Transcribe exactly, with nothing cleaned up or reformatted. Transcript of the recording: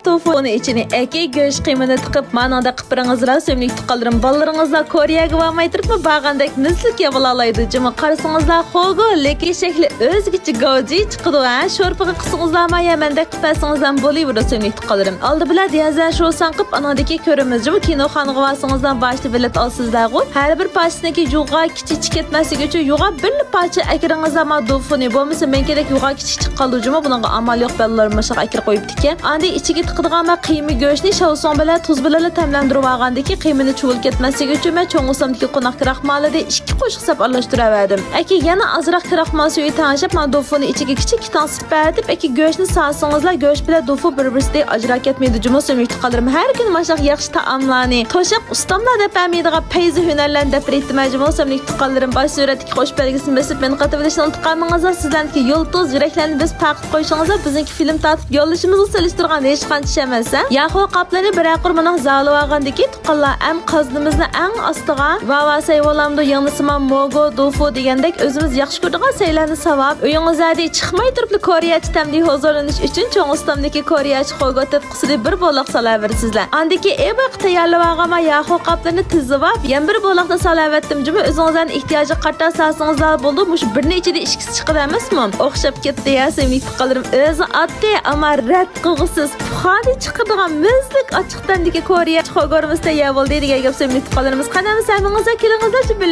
توفۇنى ئىچىنى ئەكى گۆش قىيمىنى تىقىپ، مانىڭدەك قىلىپ بېرىڭىزلار، سۆيۈملۈك تۇغقانلىرىم. بالىلىرىڭىزلار كورېيەگە بارماي تۇرۇپمۇ بارغاندەك مىززىلىك يەۋالالايدۇ جۇمۇ. قارىسىڭىزلار، خوگو لېكى شەكلى ئۆزگىچە گاۋجى چىقىدۇ، ھە؟ شورپىغا قىلسىڭىزلارمۇ يا مەندەك قىلىپ بەرسىڭىزلارمۇ بولۇۋېرىدۇ، سۆيۈملۈك تۇغقانلىرىم. ئالدى بىلەن دېيەزەن شوساڭ قىلىپ، ئانىڭدىكى كۆرىمىز جۇمۇ. كىنوخانىغا بارسىڭىزلار باشتا بېلەت ئالىسىزلارغۇ. ھەر بىر پارچىسىنىڭكى يوغا كىچىك چىقىپ كەتمەسلىكى ئۈچۈن يوغا بىرلا پارچە ئەكىرىڭىزلار ما دوفۇنى. بولمىسا مېنىڭكىدەك يوغا كىچىك چىقىپ قالىدۇ جۇمۇ. بۇنىڭغا ئامال يوق، بالىلار مۇشۇنداق ئەكىرىپ قويۇپتىكەن. ئاندىن ئىچىگە تىقىدىغان مەن قىيما گۆشنى شاۋسۇڭ بىلەن تۇز بىلەنلا تەملەندۈرۈۋالغاندىكى قىيمىنى چۇۋۇلۇپ كەتمەسلىكى ئۈچۈن مەن چوڭ ئۇستامدىكى قوناق كراخمالىدىن ئىككى قوشۇق سەپ ئارىلاشتۇرۇۋەردىم. ئەكى يەنە ئازراق كراخمال سۈيى تەڭشەپ، مانا دوفۇنى ئىچىگە كىچىك كىتاڭ سىپەتىپ، ئەكى گۆشنى سالسىڭىزلا، گۆش بىلەن دوفۇ بىر-بىرسىدىن ئاجراپ كەتمەيدۇ جۇمۇ، سۆيۈملۈك تۇغقانلىرىم. ھەر كۈنى ماشۇنداق ياخشى تائاملارنى توشاق ئۇستاملار دەپ بەرمەيدىغان پەيزى ھۈنەرلەرنى دەپ بېرىپتىمەن جۇمۇ، سۆيۈملۈك تۇغقانلىرىم. باش سۈرەتتىكى خوش بەلگىسىنى بېسىپ مېنى قېتىۋېلىشنى ئۇنتۇپ قالمىڭىزلار. سىزلەرنىڭكى يۇلتۇز يۈرەكلەرنى بېسىپ تارقىتىپ قويۇشىڭىزلار بىزنىڭكى فىلىم تارتىپ يوللىشىمىزغا سېلىشتۇرغاندا ھېچقانچە ئىش ئەمەس، ھە؟ ياخۇ قاپلىرىنى بىرەر قۇر ماناڭ زالىۋالغاندىكى تۇغقانلار، ئەم قازىنىمىزنى ئەڭ ئاستىغا ۋاۋا سەي بولامدۇ، يىڭنىسىمان موگو، دوفۇ دېگەندەك ئۆزىمىز ياخشى كۆرىدىغان سەيلەرنى ساۋاپ، ئۆيىڭىزلەردىن چىقماي تۇرۇپلا كورېيەچە تەمدىن ھۇزۇرلىنىش ئۈچۈن چوڭ ئۇستامدىكى كورېيەچە خوگو تېتىققۇسىدىن بىر بولاق سالاۋېرىسىزلەر. ئاندىن كېيىن ئېۋاققا تەييارلىۋالغان ما ياخۇ قاپلىرىنى تىزىۋاپ، يەنە بىر بولاقنى سالاۋەتتىم جۇمۇ. ئۆزىڭىزلەرنىڭ ئېھتىياجىغا قارىتا سالسىڭىزلا بولىدۇ. مۇشۇ بىرنى ئىچىدە ئىككىسى چىقىدۇ ئەمەسمۇ؟ ئوخشاپ كەتتى يا، سۆيۈملۈك تۇغقانلىرىم. ئۆزى ئاددىي، ئەمما رەت قىلغۇسىز، پۇخادىن چىقىدىغان مۆزلۈك ئاچچىق تەمدىكى كورېيە خوگورىمىز تەييار بولدى دېگەن گەپ، سۆيۈملۈك تۇغقانلىرىمىز. قېنى ئەمىسە ھەممىڭىزلار كېلىڭىزلەر، شۇ بىللە